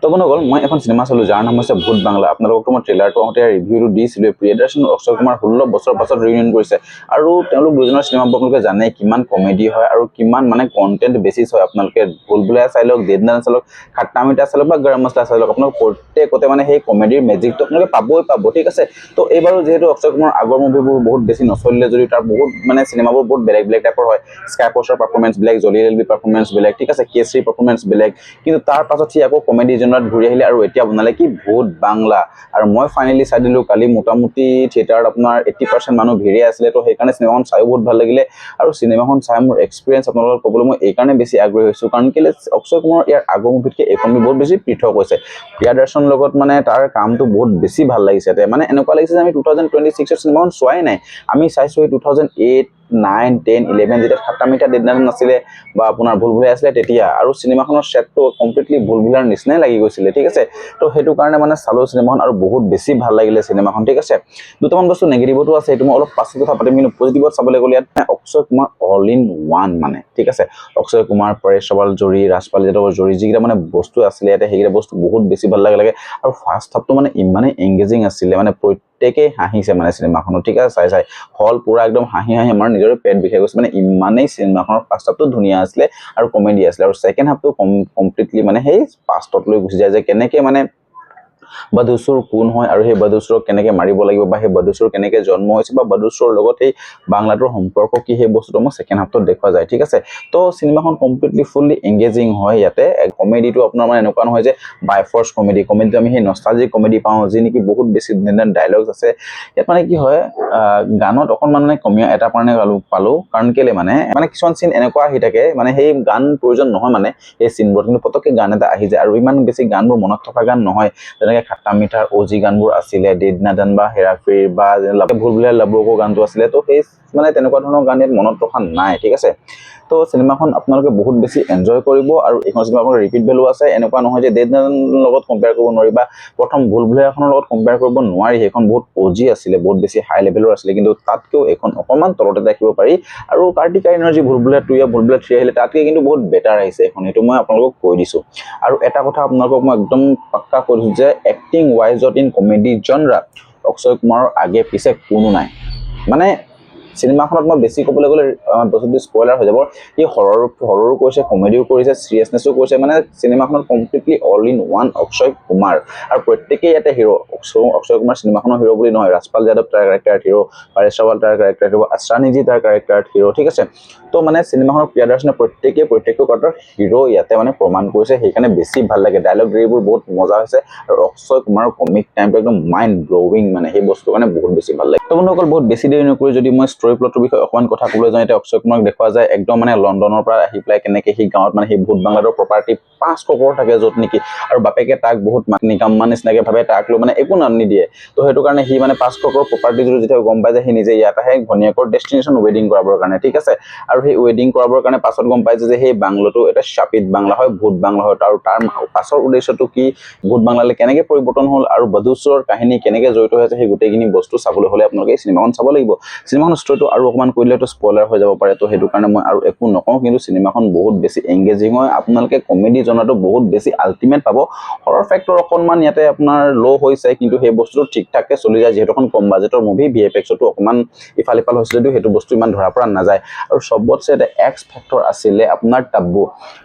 তো বন্ধুসকল, মই এখন চিনেমা চালোঁ যাৰ নাম হৈছে ভূত বাংলা। আপোনালোককতো মই ট্ৰেইলাৰটো আহোঁতে ৰিভিউটো দিছিলোঁ। প্ৰিয়দৰ্শন, অক্ষয় কুমাৰ 16 বছৰৰ পাছত ৰিইউনিয়ন কৰিছে আৰু তেওঁলোক দুজনৰ চিনেমাবোৰ আপোনালোকে জানে কিমান কমেডি হয় আৰু কিমান মানে কণ্টেণ্ট বেচিছ হয়। আপোনালোকে ভুল ভুলাইয়া চাই লওক, দে দনা দন চাই লওক, খাট্টা মিঠা চাই লওক বা গৰম মছলা চাই লওক, আপোনালোক প্ৰত্যেকতে মানে সেই কমেডিৰ মেজিকটো আপোনালোকে পাবই পাব, ঠিক আছে। তো এইবাৰো যিহেতু অক্ষয় কুমাৰৰ আগৰ মুভিবোৰ বহুত বেছি নচলিলে যদিও তাৰ বহুত মানে চিনেমাবোৰ বহুত বেলেগ বেলেগ টাইপৰ হয়। স্কাই ফ'ৰ্চৰ পাৰফৰ্মেঞ্চ বেলেগ, জলি এল বি পাৰফৰ্মেঞ্চ বেলেগ, ঠিক আছে, কেছৰীৰ পাৰফৰ্মেঞ্চ বেলেগ। কিন্তু তাৰ পাছত সি আকৌ কমেডি জনাৰত ঘূৰি আহিলে আৰু এতিয়া বনালে কি ভূত বাংলা। আৰু মই ফাইনেলি চাই দিলোঁ কালি। মোটামুটি থিয়েটাৰত আপোনাৰ 80% মানুহ ভিৰে আছিলে। তো সেইকাৰণে চিনেমাখন চায়ো বহুত ভাল লাগিলে। আৰু চিনেমাখন চাই মোৰ এক্সপিৰিয়েঞ্চ আপোনালোকক ক'বলৈ মই এইকাৰণে বেছি আগ্ৰহী হৈছোঁ, কাৰণ কেলৈ অক্ষয় কুমাৰৰ ইয়াৰ আগৰ মুভিতকৈ এইখন মুভি বহুত বেছি পৃথক হৈছে। প্ৰিয়াদৰ্শনৰ লগত মানে তাৰ কামটো বহুত বেছি ভাল লাগিছে। ইয়াতে মানে এনেকুৱা লাগিছে যে আমি 2026ৰ চিনেমাখন চোৱাই নাই। আমি চাইছোঁ এই 2008, 9, 10, 11, যেতিয়া খাট্টা মিঠা দে দনা দন নাছিলে বা আপোনাৰ ভুল ভুলাই আছিলে তেতিয়া। আৰু চিনেমাখনৰ ছেটটো কমপ্লিটলি ভুল ভুলাৰ নিচিনাই লাগি গৈছিলে, ঠিক আছে। তো সেইটো কাৰণে মানে চালোঁ চিনেমাখন আৰু বহুত বেছি ভাল লাগিলে চিনেমাখন, ঠিক আছে। দুটামান বস্তু নেগেটিভতো আছে, সেইটো মই অলপ পাছত কথা পাতিম। কিন্তু পজিটিভত চাবলৈ গ'লে ইয়াত মানে Akshay Kumar all in one মানে, ঠিক আছে। অক্ষয় কুমাৰ, পৰেশ ৰাৱাল জৰি, ৰাজপাল যাদৱৰ জৰি যিকেইটা মানে বস্তু আছিলে ইয়াতে, সেইকেইটা বস্তু বহুত বেছি ভাল লাগে। আৰু ফাৰ্ষ্ট হাফটো মানে ইমানেই এংগেজিং আছিলে, মানে প্ৰত্যেকেই হাঁহিছে মানে চিনেমাখনত, ঠিক আছে। চাই চাই হল পুৰা একদম হাঁহি হাঁহি আমাৰ নিজৰে পেট বিষাই গৈছে। মানে ইমানেই চিনেমাখনৰ ফাৰ্ষ্ট হাফটো ধুনীয়া আছিলে আৰু কমেডি আছিলে। আৰু ছেকেণ্ড হাফটো কমপ্লিটলি মানে সেই পাষ্টত লৈ গুচি যায় যে কেনেকে মানে বদুচুৰ কোন হয় আৰু সেই বদুচুৰক কেনেকে মাৰিব লাগিব বা সেই বদুচুৰ কেনেকে জন্ম হৈছে বা বদুচুৰৰ লগত সেই বাংলাটোৰ সম্পৰ্ক কি, সেই বস্তুটো মোক ছেকেণ্ড হাফটোত দেখুওৱা যায়, ঠিক আছে। তো চিনেমাখন কমপ্লিটলি ফুল্লি এংগেজিং হয়। ইয়াতে কমেডিটো আপোনাৰ মানে এনেকুৱা নহয় যে বাই ফ'ৰ্চ কমেডি। কমেডিটো আমি সেই নষ্টালজিক কমেডি পাওঁ, যি নেকি বহুত বেছি ধুনীয়া ধুনীয়া ডাইলগছ আছে ইয়াত। মানে কি হয়, গানত অকণমান মানে কমি এটা কাৰণে পালোঁ, কাৰণ কেলে মানে মানে কিছুমান চিন এনেকুৱা আহি থাকে, মানে সেই গান প্ৰয়োজন নহয় মানে সেই চিনবোৰত, কিন্তু পটককৈ গান এটা আহি যায়। আৰু ইমান বেছি গানবোৰ মনত থকা গান নহয়, যেনেকৈ খাট্টা মিঠাৰ অজি গানবোৰ আছিলে, দে দনা দন বা হেৰাফেৰীৰ বা ভুল ভুলাইয়া লাভকো গানটো আছিলে। তো সেই মানে তেনেকুৱা ধৰণৰ গান ইয়াত মনত ৰখা নাই, ঠিক আছে। তো চিনেমাখন আপোনালোকে বহুত বেছি এনজয় কৰিব আৰু এইখন চিনেমা আপোনাৰ ৰিপিট ভেলু আছে। এনেকুৱা নহয় যে দে দনা দনৰ লগত কম্পেয়াৰ কৰিব নোৱাৰি বা প্ৰথম ভুল ভুলাইয়াখনৰ লগত কম্পেয়াৰ কৰিব নোৱাৰি। সেইখন বহুত অজি আছিলে, বহুত বেছি হাই লেভেলৰ আছিলে, কিন্তু তাতকৈও এইখন অকণমান তলতে ৰাখিব পাৰি। আৰু কাৰ্তিক আৰ্যনৰ যি ভুল ভুলাইয়া 2 या ভুল ভুলাইয়া 3 আহিলে, তাতকৈ কিন্তু বহুত বেটাৰ আহিছে এইখন, সেইটো মই আপোনালোকক কৈ দিছোঁ। আৰু এটা কথা আপোনালোকক মই একদম পাক্কা কৈ দিছোঁ যে এক্টিং ৱাইজত ইন কমেডি জনৰা অক্ষয় কুমাৰৰ আগে পিছে কোনো নাই। মানে চিনেমাখনত মই বেছি ক'বলৈ গ'লে বস্তুটো স্পইলাৰ হৈ যাব। সি হৰৰো কৰিছে, কমেডিও কৰিছে, চিৰিয়াছনেছো কৰিছে। মানে চিনেমাখনত completely all in one Akshay Kumar আৰু প্ৰত্যেকেই ইয়াতে হিৰ'। অক্ষয় কুমাৰ চিনেমাখনৰ হিৰ' বুলি নহয়, ৰাজপাল যাদৱ তাৰ কেৰেক্টাৰত হিৰ', পাৰেশ ৰাৱাল তাৰ কেৰেক্টাৰত হিৰ', আছৰানীজী তাৰ কেৰেক্টাৰত হিৰ', ঠিক আছে। তো মানে চিনেমাখনৰ প্ৰিয়দৰ্শনে প্ৰত্যেকেই প্ৰত্যেকটো কেৰেক্টাৰ হিৰ' ইয়াতে মানে প্ৰমাণ কৰিছে। সেইকাৰণে বেছি ভাল লাগে। ডাইলগ ডেলিভাৰীবোৰ বহুত মজা হৈছে আৰু অক্ষয় কুমাৰৰ কমিক টাইমটো একদম মাইণ্ড ব্ল'য়িং, মানে সেই বস্তুৰ কাৰণে বহুত বেছি ভাল লাগে। তো বন্ধুসকল, বহুত বেছি দেৰি নকৰি যদি মই ষ্টৰী প্লটটোৰ বিষয়ে অকণমান কথা ক'বলৈ যাওঁ, এতিয়া অক্ষয় কুমাৰক দেখুওৱা যায় একদম মানে লণ্ডনৰ পৰা আহি পেলাই কেনেকৈ সি গাঁৱত মানে সেই ভূত বাংলাটোৰ প্ৰপাৰ্টি 5 ক্ৰ'ৰ থাকে য'ত নেকি, আৰু বাপেকে তাক বহুত নিকাম্মা নিচিনাকে ভাবে, তাক লৈ মানে একো নাম নিদিয়ে। তো সেইটো কাৰণে সি মানে 5 ক্ৰ'ৰ প্ৰপাৰ্টি যদি যেতিয়া গম পাই যায়, সি নিজে ইয়াত আহে ঘনীয়েকৰ ডেষ্টিনেশ্যন ৱেডিং কৰাবৰ কাৰণে, ঠিক আছে। আৰু সেই ৱেডিং কৰাবৰ কাৰণে পাছত গম পাইছে যে সেই বাংলোটো এটা শাপিত বাংলা হয়, ভূত বাংলা হয়। আৰু তাৰ পাছৰ উদ্দেশ্যটো কি, ভূত বাংলালৈ কেনেকৈ পৰিৱৰ্তন হ'ল আৰু বধুচুৰৰ কাহিনী কেনেকৈ জড়িত হৈ আছে, সেই গোটেইখিনি বস্তু চাবলৈ হ'লে আপোনালোকে এই চিনেমাখন চাব লাগিব। চিনেমাখনৰ ষ্টৰিটো আৰু অকণমান কৈ দিলে স্পইলাৰ হৈ যাব পাৰে, তো সেইটো কাৰণে মই আৰু একো নকওঁ। কিন্তু চিনেমাখন বহুত বেছি এংগেজিং হয়। আপোনালোকে কমেডি জনাটো বহুত বেছি আল্টিমেট পাব। হৰৰ ফেক্টৰ অকণমান ইয়াতে আপোনাৰ ল' হৈছে, কিন্তু সেই বস্তুটো ঠিক ঠাককৈ চলি যায়, যিহেতু এখন কম বাজেটৰ মুভি। ভিএফএক্সতো অকণমান ইফাল সিফাল হৈছে যদিও সেইটো বস্তু ইমান ধৰা পৰা নাযায়। আৰু চবতছে এটা এক্স ফেক্টৰ আছিলে আপোনাৰ টাব্বু।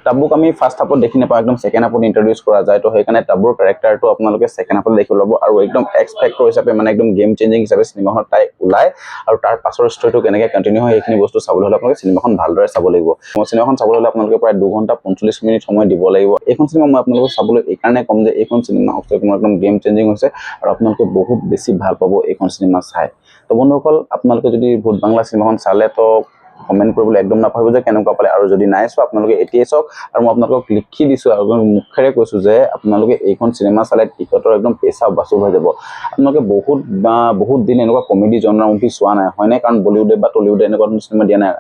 টাব্বুক আমি ফাৰ্ষ্ট হাফত দেখি নাপাওঁ, একদম ছেকেণ্ড হাফত ইণ্ট্ৰডিউচ কৰা যায়। তো সেইকাৰণে টাব্বুৰ কেৰেক্টাৰটো আপোনালোকে ছেকেণ্ড হাফত দেখিবলৈ পাব আৰু একদম এক্স ফেক্টৰ হিচাপে, মানে একদম গেম চেঞ্জিং হিচাপে চিনেমাখনত তাই ওলায়। আৰু তাৰ পাছৰ ষ্টৰিটো কেনেকৈ কণ্টিনিউ হয়, সেইখিনি বস্তু চাবলৈ হ'লে আপোনালোকে চিনেমাখন ভালদৰে চাব লাগিব। চিনেমাখন চাবলৈ হ'লে আপোনালোকে প্ৰায় 2 ঘণ্টা 45 মিনিট সময় দিব লাগিব। এইখন চিনেমা মই আপোনালোকক চাবলৈ এইকাৰণে ক'ম যে এইখন চিনেমা অক্ষয় কুমাৰ একদম গেম চেঞ্জিং হৈছে আৰু আপোনালোকে বহুত বেছি ভাল পাব এইখন চিনেমা চাই। তো বন্ধুসকল, আপোনালোকে যদি ভূত বাংলা চিনেমাখন চালে, তো কমেণ্ট কৰিবলৈ একদম নাপাহৰিব যে কেনেকুৱা পালে। আৰু যদি নাই চোৱা, আপোনালোকে এতিয়াই চাওক। আৰু মই আপোনালোকক লিখি দিছোঁ আৰু মুখেৰে কৈছোঁ যে আপোনালোকে এইখন চিনেমা চালে টিকটৰ একদম পইচা ৱচুল হৈ যাব। আপোনালোকে বহুত বা বহুত দিন এনেকুৱা কমেডি জনৰা মুভি চোৱা নাই, হয়নে? কাৰণ বলিউডে বা টলিউডে এনেকুৱা ধৰণৰ চিনেমা দিয়া নাই।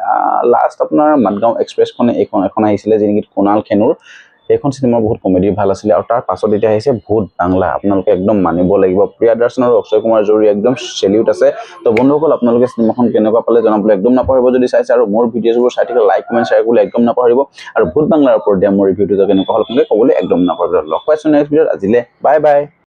লাষ্ট আপোনাৰ মাডগাঁও এক্সপ্ৰেছখনে এইখন এখন আহিছিলে, যি নেকি কুণাল খেমুৰ। সেইখন চিনেমা বহুত কমেডি ভাল আছিলে। আৰু তাৰ পাছত এতিয়া আহিছে ভূত বাংলা। আপোনালোকে একদম মানিব লাগিব, প্ৰিয়াদৰ্শন আৰু অক্ষয় কুমাৰ জৰি একদম চেলিউট আছে। তো বন্ধুসকল, আপোনালোকে চিনেমাখন কেনেকুৱা পালে জনাবলৈ একদম নাপাহৰিব যদি চাইছে। আৰু মোৰ ভিডিঅ'বোৰ চাই থাকিলে লাইক, কমেণ্ট, শ্বেয়াৰ কৰিবলৈ একদম নাপাহৰিব। আৰু ভূত বাংলাৰ ওপৰত দিয়া মোৰ ৰিভিউটো কেনেকুৱা হ'ল আপোনালোকে ক'বলৈ একদম নাপাহৰিব। লগ পাইছোঁ নেক্সট ভিডিঅ'ত, আজিলে বাই বাই।